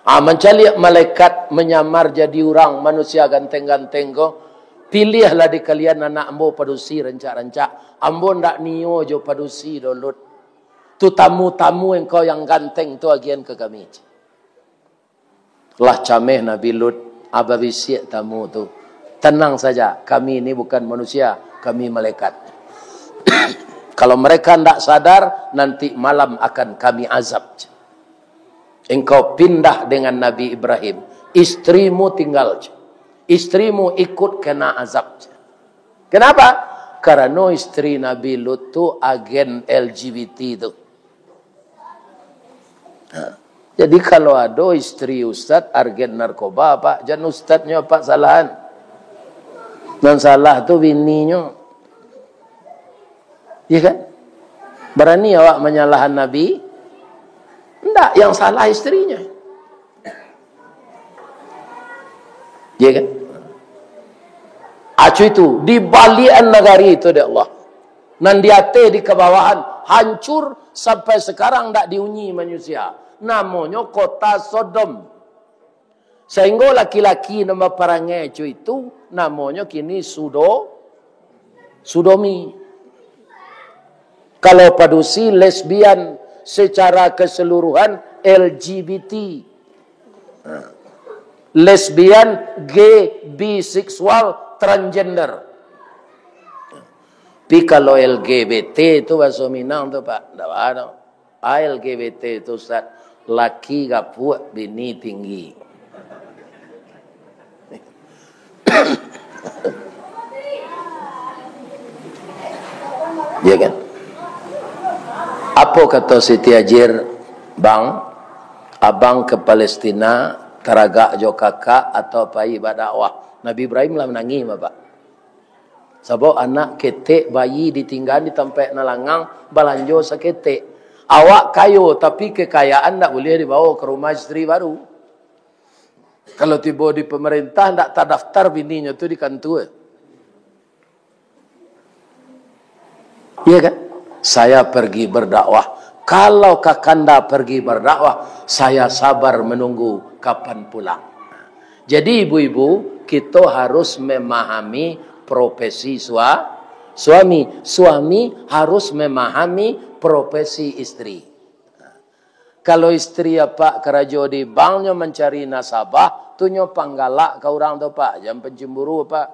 Ah, mancaliak malaikat menyamar jadi urang manusia ganteng-ganteng ko, "Piliahlah di kalian anak ambo padusi rancak-rancak. Ambo ndak nio jo padusi doh, Lut. Tu tamu-tamu engkau yang ganteng tu agian ka kami." Lah cameh Nabi Lut, abah bisiak tamu tu, "Tenang saja, kami ini bukan manusia, kami malaikat. Kalau mereka ndak sadar, nanti malam akan kami azab. Engkau pindah dengan Nabi Ibrahim, istrimu tinggal, istrimu ikut kena azab." Kenapa? Karano istri Nabi Lut tu agen L G B T tu. Ha. Jadi, kalau ado istri ustad agen narkoba, Pak, jan ustadnyo, Pak, salahan. Nan salah tu bininyo. Iya kan? Barani awak manyalahan Nabi? Ndak, yang salah istrinyo. Iya kan? Acu itu, dibaliakan nagari itu dek Allah. Nan di ateh di kabawahan, hancur sampai sekarang ndak diunyi manusia. Namonyo kota Sodom. Sahinggo laki-laki nan baparangai acu itu, namonyo kini sudo-, sudomi. Kalau padusi, lesbian, secara keseluruhan L G B T. Lesbian, gay, biseksual, transgender. Tapi kalau L G B T tu bahaso Minang tu, Pak, ndak baa doh. L G B T tu, Ustaz, laki gapuak, bini tinggi. Ya kan? Apo kato Siti Ajir, "Bang, abang ka Palestina, taragak jo kakak atau pai badakwah?" Nabi Ibrahim lah manangih, Bapak. Sabab anak ketek, bayi ditinggaan di tampek nan langang, balanjo saketek. Awak kayo, tapi kekayaan ndak buliah dibawo ka rumah isteri baru. Kalau tibo di pemerintah, ndak tadaftar bininyo tu di kantua. Iya kan? Saya pergi berdakwah. Kalau kakanda pergi berdakwah, saya sabar menunggu kapan pulang. Jadi, ibu-ibu, kito harus memahami profesi sua-, suami. Suami harus memahami profesi isteri. Kalau isteri apak karajo di bank, nyo mancari nasabah, tu nyo panggalak ka urang tu, Pak. Jan pancemburu, Pak.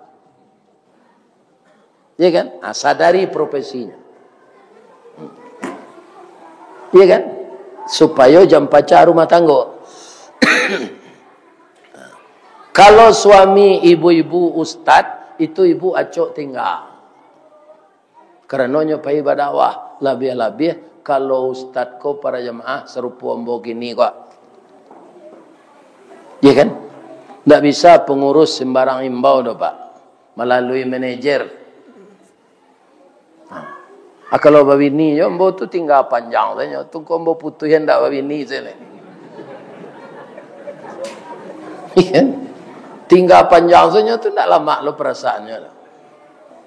Iya kan? Ah, sadari profesinyo. Iya kan? Supayo jan pacah rumah tanggo. Kalau suami ibu-ibu ustad, itu ibu acok tingga. Karano nyo pai badakwah, labiah-labiah kalau ustad ko para jamaah sarupo ambo kini ko. Iya kan? Ndak bisa pengurus sembarang imbau doh, Pak. Malalui manajer. Nah. Ah, kalau babini jo ambo tu tingga panjang sajo. Tu ko ambo putuih ndak babini sajo. Iya kan? Tingga panjang sajo tu ndak lamak lo perasaannyo lah.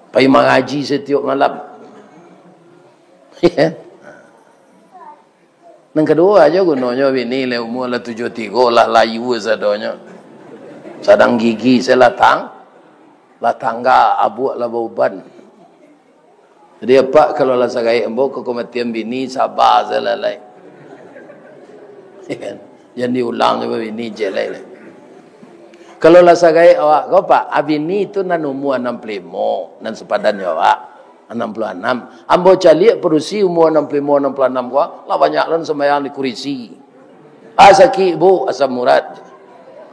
Pai mangaji satiok malam. Iya kan? Nan kaduo, ajo gunonyo bini lah umua lah tujuah tigo, lah layu sadonyo. Sadang gigi se lah tang-, lah tangga, abuak lah bauban. Jadi, apak kalau lah sagaek ambo ka kamatian bini, saba se lah lai. Jan diulang jo bini ciek lai. Kalau lah sagaek awak ko, Pak, abini tu nan umua anam puluah limo, nan sapadan jo awak, anam puluah anam. Ambo caliak padusi umua anam puluah limo, anam puluah anam ko, lah banyak lo nan sumbayang di kurisi. Ah, sakik, Bu, asam urat.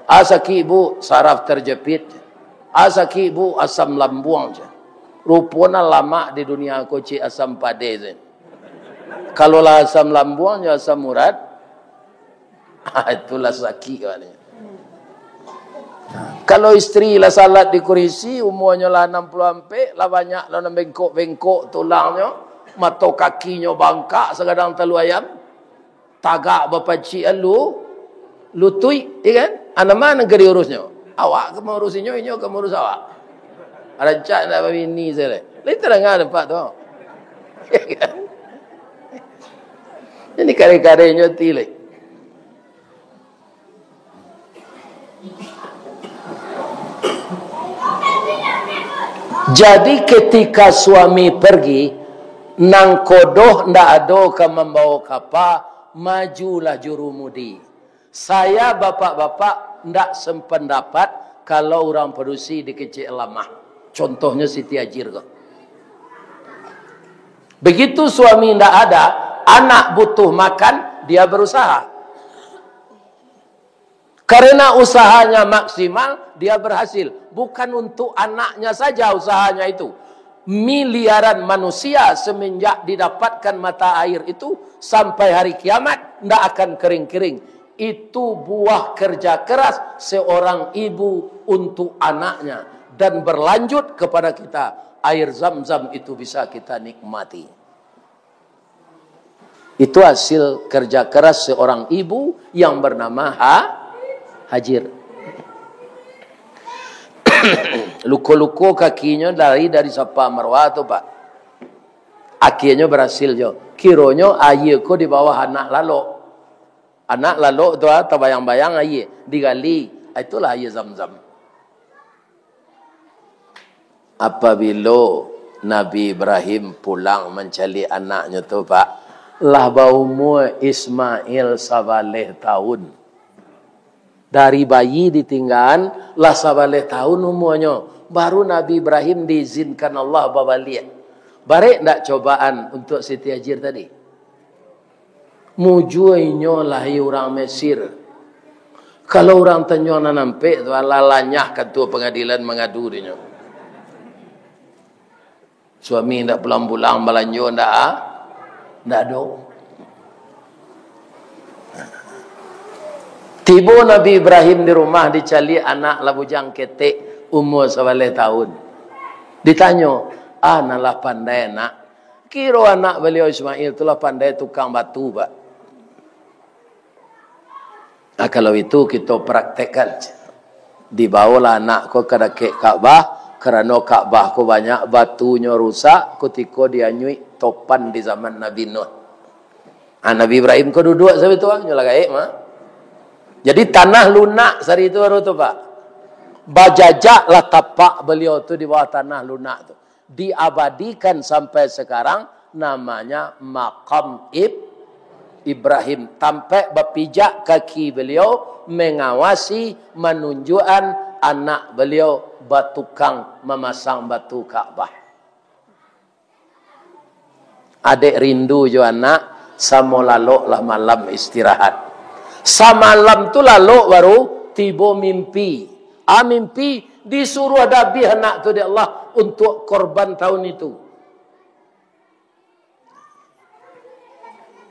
Ah, sakik, Bu, saraf terjepit. Ah, sakik, Bu, asam lambuang, jar. Rupo nan lamak di dunia ko ciek asam padeh se. Kalau lah asam lambuang jo asam urat, ah, itulah sakik, katanya. Kalau istri lah salat di kurisi, umuanyo lah anam puluah ampek, lah banyak lah nan bengkok-bengkok tulangnyo, mato kakinyo bangkak sagadang talu ayam, tagak bapacik alu, lutuik, ya kan? Anam nan ka diurusnyo? Awak ka maurusinyo, inyo ka maurus awak. Rancak nak babini sajo. Lai tadanga dek Pak tu. Ya kan? Jadi kare-karenyo ti lai. Jadi, ketika suami pergi, nangkodoh ndak ado ka mambawa kapa, majulah jurumudi. Saya, bapak-bapak, ndak sependapat kalau urang padusi dikecek lamah. Contohnyo Siti Hajir ko. Begitu suami ndak ada, anak butuh makan, dia berusaha. Karena usahanya maksimal, dia berhasil. Bukan untuk anaknya saja usahanya itu. Miliaran manusia semenjak didapatkan mata air itu sampai hari kiamat, ndak akan kering-kering. Itu buah kerja keras seorang ibu untuk anaknya dan berlanjut kepada kita. Air Zam-Zam itu bisa kita nikmati. Itu hasil kerja keras seorang ibu yang bernama Ha-, Hajir. Luko-luko kakinyo dari, dari Safa Marwah tu, Pak. Akhirnyo berhasil jo. Kironyo aia ko di bawah anak lalok. Anak lalok tu, ah, tabayang-bayang aia, digali. Ah, itulah aia Zam-Zam. Apabilo Nabi Ibrahim pulang mancaliak anaknyo tu, Pak, lah baumua Ismail sabaleh tahun. Dari bayi ditinggaan, lah sabaleh tahun umuanyo, baru Nabi Ibrahim diizinkan Allah babaliak. Barek ndak cobaan untuak Siti Hajir tadi? Mujua inyo lahia urang Mesir. Kalau urang tanjuang nan ampek tu, alah lanyah katua pangadilan mangadu dinyo. Suami ndak pulang-pulang, balanjo ndak, ndak ado. Tibo Nabi Ibrahim di rumah, dicaliak anak lah bujang ketek, umua sabaleh tahun. Ditanyo, "Ah, nan lah pandai, Nak." Kiro anak baliau Ismail tu lah pandai tukang batu, Pak. Nah, kalau itu kito praktekkan. Dibawolah anak ko ka dakek Ka'bah, karano Ka'bah ko banyak batunyo rusak kutiko dianyuik topan di zaman Nabi Nuh. Ah, Nabi Ibrahim ko duduak sabitua, nyo lah gaek mah. Jadi tanah lunak sari tu baru tu, Pak. Bajajak lah tapak baliau tu di bawah tanah lunak tu. Diabadikan sampai sekarang, namanya Makam Ib-, Ibrahim. Tampek bapijak kaki beliau, mengawasi, manunjukan anak beliau batukang mamasang batu Ka'bah. Adek rindu jo anak, samo lalok lah malam istirahat. Samalam tu lalok baru tibo mimpi. Ah, mimpi disuruah dabih anak tu dek Allah untuk korban tahun itu.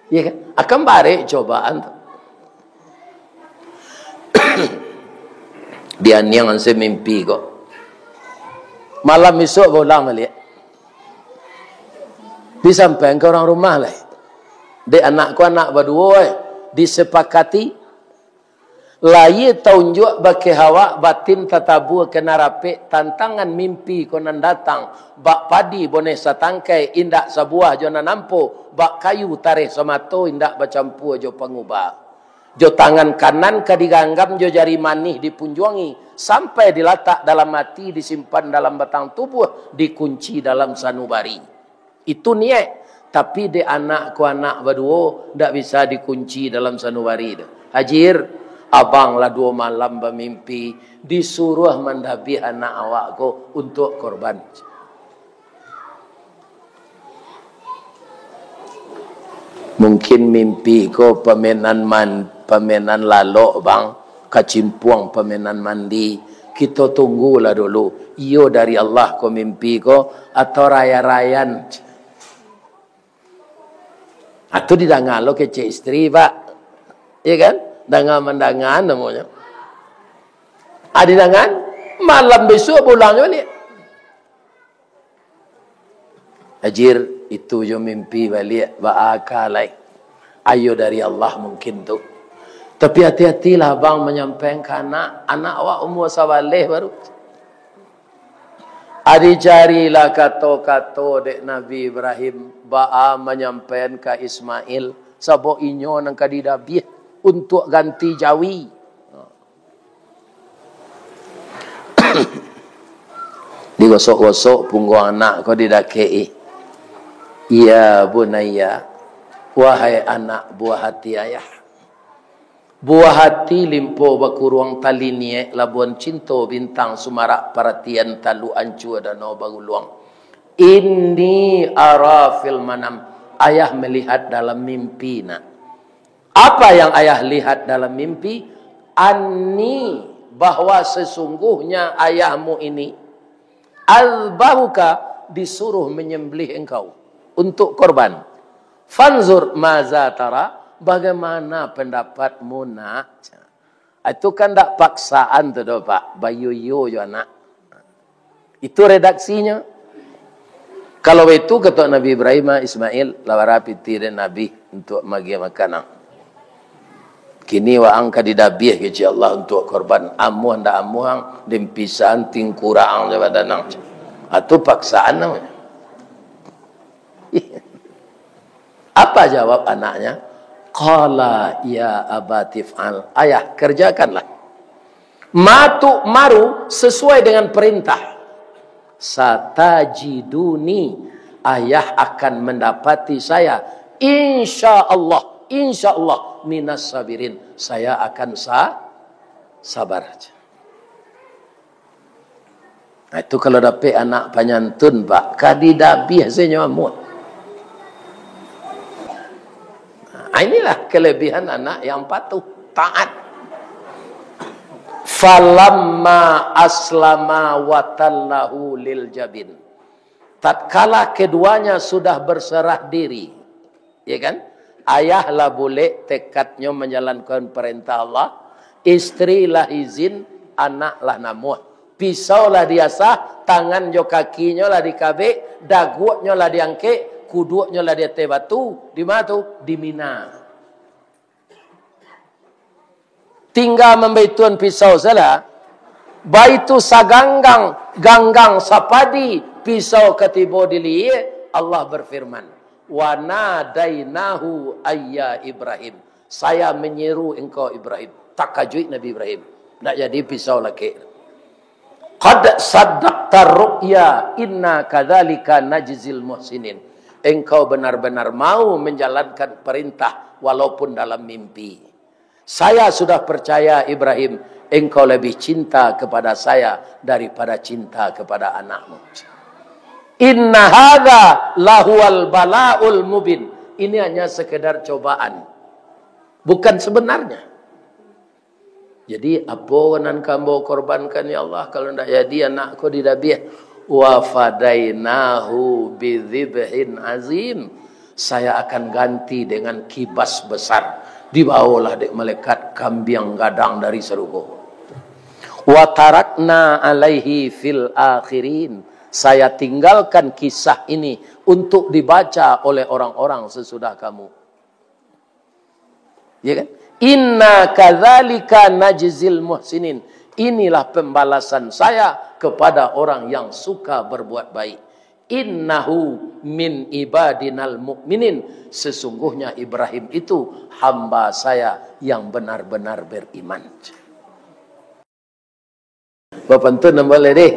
Ya kan? Akan barek cobaan tu. Dianiang se mimpi ko. Malam isuak baulang baliak. Disampaikan ka urang rumah lai. Dek anak ko anak baduo, eh. Disepakati. Lahia taunjuak bakeh awak, batin tatabua ka nan rapek, tantangan mimpi ko nan datang, bak padi boneh satangkai, indak sabuah jo nan ampo, bak kayu tareh samato, indak bacampua jo panguba. Jo tangan kanan ka diganggam, jo jari manih dipunjuangi, sampai dilatak dalam ati, disimpan dalam batang tubuah, dikunci dalam sanubari. Itu niaik. Tapi dek anak ko anak baduo, ndak bisa dikunci dalam sanubari tu. Hajir, Abang lah duo malam bamimpi, disuruah mandabiah anak awak ko untuak korban. Mungkin mimpi ko pamenan man-, pamenan lalok, bang, kacimpuang pamenan mandi. Kito tunggulah dulu. Iyo dari Allah ko mimpi ko, atau raya-rayan? Atau didanga lo kecek isteri, Pak. Iya kan? Danga-mandanga namonyo. Ah, didanga, malam bisuak pulang jo baliak. Ajir, itu jo mimpi baliak, baa ka lai. Ayo dari Allah mungkin tu. Tapi hati-hatilah abang manyampaian ka anak, anak awak umua sabaleh baru. Adi carilah kato-kato dek Nabi Ibrahim, baa manyampaian ka Ismail, sabab inyo nan ka didabiah untuak ganti jawi. Digosok-gosok pungguang anak ko didakek-i. "Ya bunayya, wahai anak buah hati ayah. Buah hati limpo bakuruang tali niek labuan cinto bintang sumarak paratian taluk ancua danau baguluang. Inni ara fil manam, ayah melihat dalam mimpi, nak." Apa yang ayah lihat dalam mimpi? Anni, bahwa sesungguhnya ayahmu ini, azbahuka, disuruh menyembelih engkau untuk korban. Fanzur maza tara, bagaimana pendapatmu, nak? Itu kan ndak paksaan tu doh, Pak. Bayo-yo jo anak. Itu redaksinyo. Kalau baitu, kato Nabi Ibrahim, "Ah, Ismail, lah bara pitih den Nabi untuak magiah makanan. Kini waang ka didabiah kecek Allah untuak korban. Amuah ndak amuah, den pisahan tingkurang jo badan ang." Itu paksaan namonyo. Apa jawab anaknya? Qala ya abati fa'al. Ayah, kerjakanlah. Ma tu'maru, sesuai dengan perintah. Satajiduni, ayah akan mendapati saya. Insya Allah, insya Allah, minas sabirin. Saya akan sa-, sabar. Nah, itu kalau dapek anak panyantun, Pak, ka didabiah se nyo amuah. Nah, inilah kelebihan anak yang patuh, taat. Falamma aslama wa tallahu lil jabin. Tatkala keduanya sudah berserah diri, ya kan? Ayah lah bulek tekadnyo manjalankan perintah Allah, isteri lah izin, anak lah namuah. Pisau lah diasah, tangan jo kakinyo lah dikabek, daguaknyo lah diangkek, kuduaknyo lah di ateh batu. Di ma tu? Di Mina. Tingga mambaituan pisau salah, baitu saganggang, ganggang sapadi, pisau ka tibo di lihia, Allah berfirman, "Wa nadainahu ayya Ibrahim." Saya menyeru engkau, Ibrahim. Takajuik Nabi Ibrahim. Ndak jadi pisau lakek. "Qad saddaqta ru'ya, inna kadzalika najzil muhsinin." Engkau benar-benar mau menjalankan perintah walaupun dalam mimpi. Saya sudah percaya, Ibrahim, engkau lebih cinta kepada saya daripada cinta kepada anakmu. Inna hadza lahuwal balaul mubin. Ini hanya sekedar cobaan. Bukan sebenarnya. Jadi, apo nan ka ambo korbankan, ya Allah, kalau ndak jadi anak ko didabiah? Wa fadainahu bidzibhin azim. Saya akan ganti dengan kibas besar. Dibawolah dek malaikat kambiang gadang dari sarugo. Wa tarakna alaihi fil akhirin. Saya tinggalkan kisah ini untuk dibaca oleh orang-orang sesudah kamu. Ya kan? Inna kadzalika najzil muhsinin. Inilah pembalasan saya kepada orang yang suka berbuat baik. Innahu min ibadinal mu'minin. Sesungguhnya Ibrahim itu hamba saya yang benar-benar beriman. Bapantun nan baleh deh.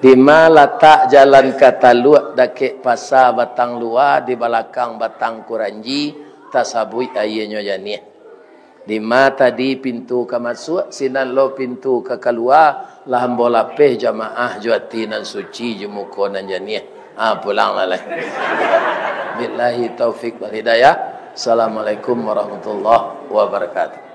Dima latak jalan ka Taluak, dakek pasa Batang Lua, di balakang Batang Kuranji, tasabuik aianyo janiah. Lima tadi pintu ka masuak, sinan lo pintu ka kalua, lah ambo lapeh jamaah jo ati nan suci, jo muko nan janiah. Ha, pulanglah lai. Billahi taufik wal hidayah. Assalamualaikum warahmatullahi wabarakatuh.